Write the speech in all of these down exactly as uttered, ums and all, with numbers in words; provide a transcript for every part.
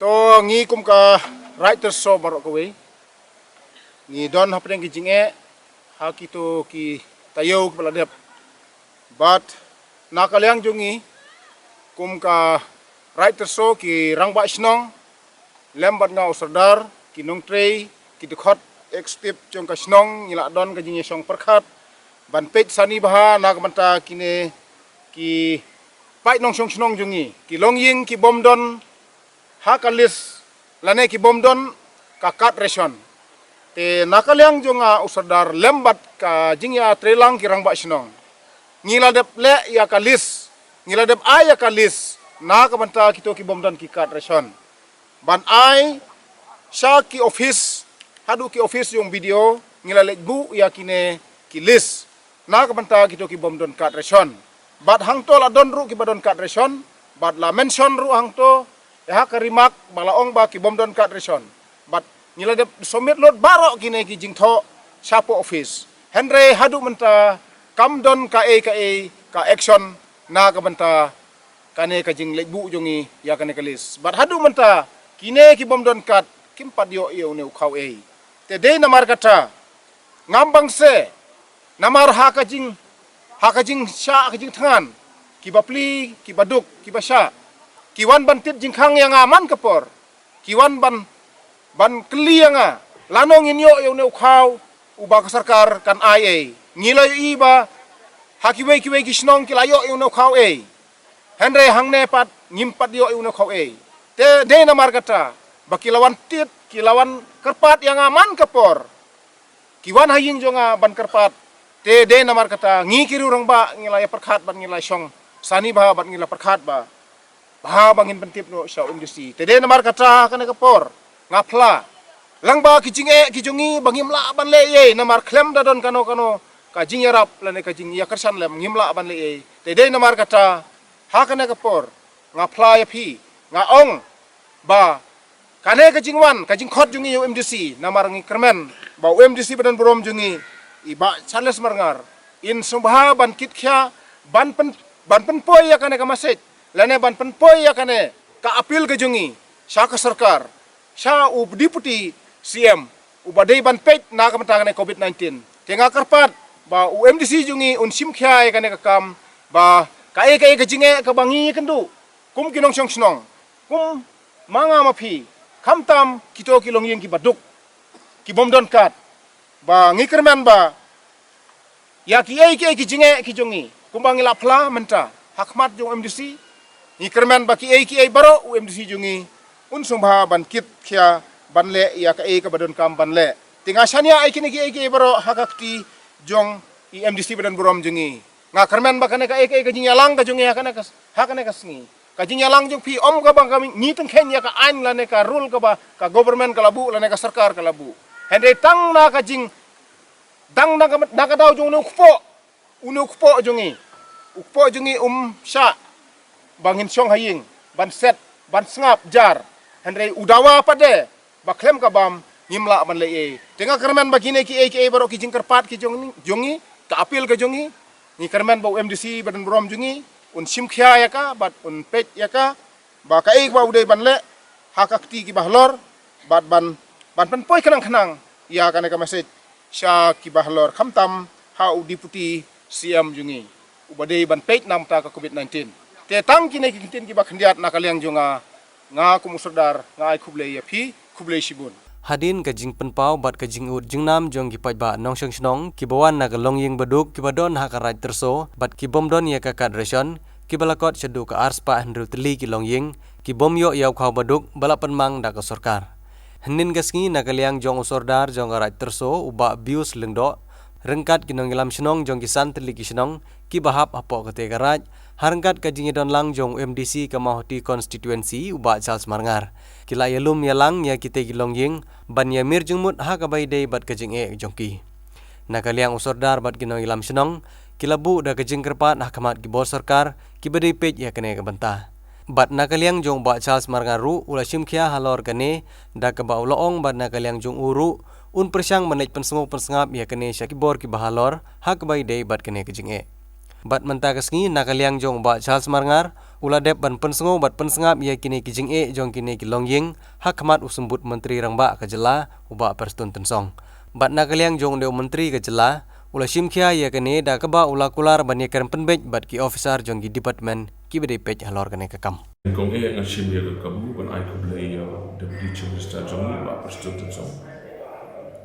To ngi kum ka Raid Tyrso baroh kawei, ngi don hapdeng ki jingeh ha kito ki taïew kiba la dep. Bad na ka liang jong ngi kum ka Raid Tyrso, ki rangbah shnong lem bad nga u Sordar, ki nongtrei, ki dkhot executive jong ka shnong, ngi la don ka jingïashong pyrkhat ban peit sani bha na ka bynta kine ki paid nongshong shnong jong ngi, ki longïing ki bym don ha ka list lane ki bym don ka card ration. Te na ka liang jong nga u Sordar lem bad ka jingïatreilang ki rangbah shnong, ngi la dep leh ïa ka list, ngi la dep ai ïa ka list na ka bynta kito ki bym don ki card ration, ban ai sha ki office, haduh ki office jong B D O, ngi la leit buh ïa kine ki list na ka bynta kito ki bym don card ration. Bad hangto la don ruh kiba don card ration, bad la mention ruh hangto ïa ha ka remark ba la ong ba ki bym don card ration. Bad ngi la dep submit lut baroh kine ki jingthoh shapoh office. Hynrei haduh mynta kam don kaei kaei ka action na ka bynta kane ka jingleit buh jong ngi ïa kane ka list. Bad haduh mynta kine ki bym don card kim pat ïoh ïa une u khaw ei. Te dei namar kata ngam bang se, namar ha ka jing, ha ka jingshah, ha ka jingthngan, kiba pli, kiba duk, kiba shah, ki wan ban tied jingkhang ïa nga man ka por, ki wan ban, ban kylli ïa nga, lano ngin ïoh ïa une u khaw uba ka sorkar kan ai ei. Ngi la ïohi ba ha kiwei kiwei ki shnong ki la ïoh ïa une u khaw ei, hynrei hangne pat ngim pat ïoh ïa une u khaw ei. Te dei namar kata ba ki la wan tied, ki la wan kyrpad ïa nga man ka por, ki wan ha ïing jong nga ban kyrpad. Te dei namar kata ngi ki riew rangbah ngi la ïa pyrkhat bad ngi la shong sani bha bad ngi la pyrkhat ba bha ba ngin pyntip noh sha u M D C. Te dei namar kata kane ka por nga phla lang ba ki jingeh ki jong ngi ba ngim lah ban leh ei, namar khlem da don kano kano ka jingïarap lane ka jingïakyrshan lem ngim lah ban leh ei. Te dei namar kata ha kane ka por nga phla ïa phi, nga ong ba kane ka jingwan, ka jingkhot jong ngi ïa u M D C, namar ngi kyrmen ba u M D C ba don burom jong ngi, i Bah Charles Marngar, in sngewbha ban kitkhia, ban pyn, ban pynpoi ïa kane ka message lane ban pynpoi ïa kane ka appeal ka jong ngi sha ka sorkar, sha u Deputy C M uba dei ban peit na ka bynta kane Covid nineteen. Te nga kyrpad ba u M D C jong ngi un shim khia ïa kane ka kam, ba kaei kaei ka jingeh kaba ngi ïakynduh kum ki nongshong shnong, kum ma nga ma phi, khamtam kito ki longïing kiba duk, ki bym don card, ba ngi kyrmen ba ïa kiei kiei ki jingeh ki jong ngi, kumba ngi la phla mynta ha khmat jong u M D C, ngi kyrmen ba kiei kiei baroh u M D C jong ngi un sngewbha ban kitkhia ban leh ïa kaei kaba donkam ban leh. Te nga shaniah ïa kine kiei kiei baroh ha ka kti jong i M D C ba don burom jong ngi. Nga kyrmen ba kane kaei kaei ka jingïalang ka jong ngi ha kane ka, ha kane ka sngi, ka jingïalang jong phi ym kaba ka ngi tyngkheiñ ïa ka aiñ lane ka rule kaba ka government ka la buh lane ka sorkar ka la buh. Hynrei tang na ka jing, tang na ka, na ka daw jong une u kpoh, une u kpoh jong ngi, u kpoh jong ngi um shah ba ngin shong ha ïing ban set, ban sngap jar, hynrei u dawa pat de ba khlem ka bam ngim lah ban leh ei. Te nga kyrmen ba kine kiei kiei baroh ki jingkyrpad ki jong ngi, jong ngi, ka appeal ka jong ngi, ngi kyrmen ba u M D C ba don burom jong ngi un shim khia ïa ka bad un peit ïa ka ba kaei kaba u dei ban leh ha ka kti kiba halor, bad ban, ban pynpoi khnang khnang ïa kane ka message sha kiba halor, khamtam ha u Deputy C M jong ngi uba dei ban peit na ka bynta ka Covid nineteen. Te tang kine ki ktien kiba khyndiat na ka liang jong nga, nga kum u Sordar nga ai khublei ïa phi, khublei shibun. Hadien ka jingpynpaw bad ka jingud jingnam jong ki paidbah nongshong shnong kiba wan na ka longïing baduk kiba don ha ka Raid Tyrso bad ki bym don ïa ka card ration, kiba la kot shaduh ka arspah hynriew tylli ki longïing, ki bym ïoh ïa u khaw baduk ba la pynmang da ka sorkar. Hynnin ka sngi na ka liang jong u Sordar jong ka Raid Tyrso u Bah Bius Lyngdoh, ryngkat ki nongïalam shnong jong ki san tylli ki shnong kiba hap hapoh katei ka raid, ha ryngkat ka jingïadon lang jong u M D C ka Mawhati Constituency u Bah Charles Marngar, ki la ïalum ïalang ïa kitei ki longïing ban ïamir jingmut ha kaba ïadei bad ka jingeh jong ki. Na ka liang u Sordar bad ki nongïalam shnong ki la buh da ka jingkyrpad ha khmat ki bor sorkar kiba dei peit ïa kane ka bynta. Bad na ka liang jong u Bah Charles Marngar ruh u la shim khia halor kane, da kaba u la ong ba na ka liang jong u ruh un pyrshang ban leit pynsngew pynsngap ïa kane sha ki bor kiba halor ha kaba ïadei bad kane ka jingeh. Bad mynta ka sngi na ka liang jong u Bah Charles Marngar u la dep ban pynsngew bad pynsngap ïa kine ki jingeh jong kine ki longïing ha khmat u Symbud Myntri Rangbah ka jylla, u Bah Prestone Tynsong. Bad na ka liang jong u Myntri ka jylla, u la shimkhia ïa kane da kaba u la kular ban ïakren pynbeit bad ki officer jong ki department kiba dei peit halor kane ka kam. Kong eh, nga shim ïa ka kabu ban ai khublei ïa u Deputy Chief Minister jong ngi, Bah Prestone Tynsong,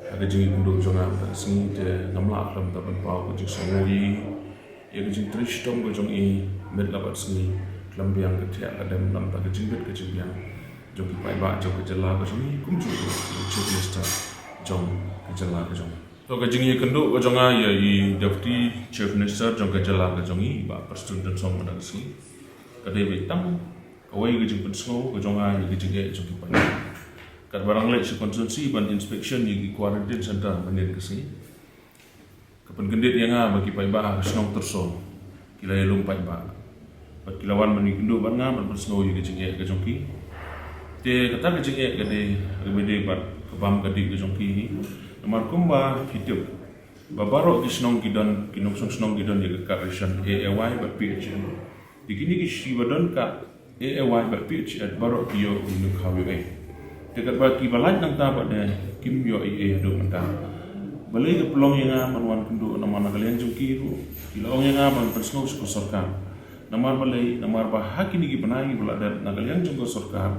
ha ka jingïakynduh jong nga mynta ka sngi. Te ngam lah khlem da ban paw ka jingsngew ïa ka jingtrei shitom ka jong i, met la bad sngi, khlem biang ka thiah ka dem, namar ka jingbit ka jingbiang jong ki paidbah jong ka jylla ka jong i, kumjuh ruh u Chief Minister jong ka jylla ka jong i. To, ka jingïakynduh ka jong nga ïa i Deputy Chief Minister jong ka jylla ka jong i, Bah Prestone Tynsong, mynta ka sngi, ka dei beit tang kawei ka jingpynsngew ka jong nga ïa ka jingeh jong ki paidbah. Katba nga la leit sha constituency ban inspection ïa ki quarantine center mynnin ka sngi, ka pynkyndit ïa nga ba ki paidbah ha shnong Tyrsong ki la ïalum paidbah bad ki la wan ban ïakynduh bad nga ban pynsngew ïa ka jingeh ka jong ki. Te kata ka jingeh ka dei, ka dei bad ka bam ka dih ka jong ki hi. Namar kumba phi tip ba baroh ki shnong ki don, ki nongshong shnong ki don ïa ka card ration A A Y bad P H N. Te kine ki shnong ba don card A A Y bad P H N baroh ki ïoh ïa u khaw ïoh ei. Te katba kiba lait nangta pat de kim ïoh ei ei haduh mynta. Balei ka pynlong ïa nga ban wan kynduh? Namar na ka liang jong ki ruh ki la ong ïa nga ban pynsngew sha ka sorkar. Namar balei? Namar ba ha kine ki bnai kiba la dep, na ka liang jong ka sorkar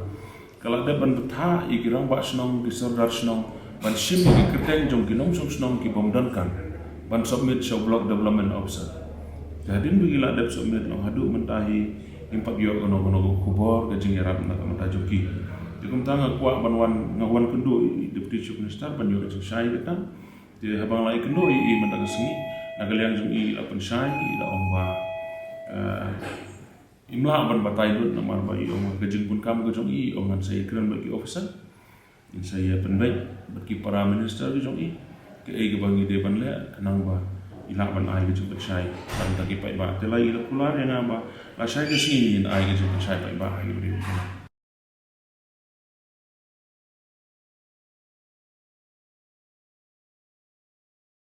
ka la dep ban bthah ïa ki rangbah shnong, ki sordar shnong, ban shim ïa ki kyrteng jong ki nongshong shnong ki bym donkam ban submit sha u Block Development Officer. Te hadien ba ki la dep submit, long haduh mynta hi ngim pat ïoh kano kano ka khubor ka jingïarap na ka bynta jong ki. Te kumta nga kwah ban wan, nga wan kynduh ïa i Deputy Chief Minister ban ïoh jingshai kata. Te haba nga la ïakynduh ïa i mynta ka sngi, na ka liang jong i la pynshai, i la ong ba, eh, im lah ban batai lut, namar ba i ong ka jingbun kam ka jong i, i ong ngan sa ïakren bad ki officer, ngan sa ïa pynbeit bad ki para minister ka jong i kaei kaba ngi dei ban leh, khnang ba i lah ban ai ka jingpynshai na ka bynta ki paidbah. Te la i la kular ïa nga ba lashai ka sngi ngin ai ka jingpynshai paidbah ha kaba dei ban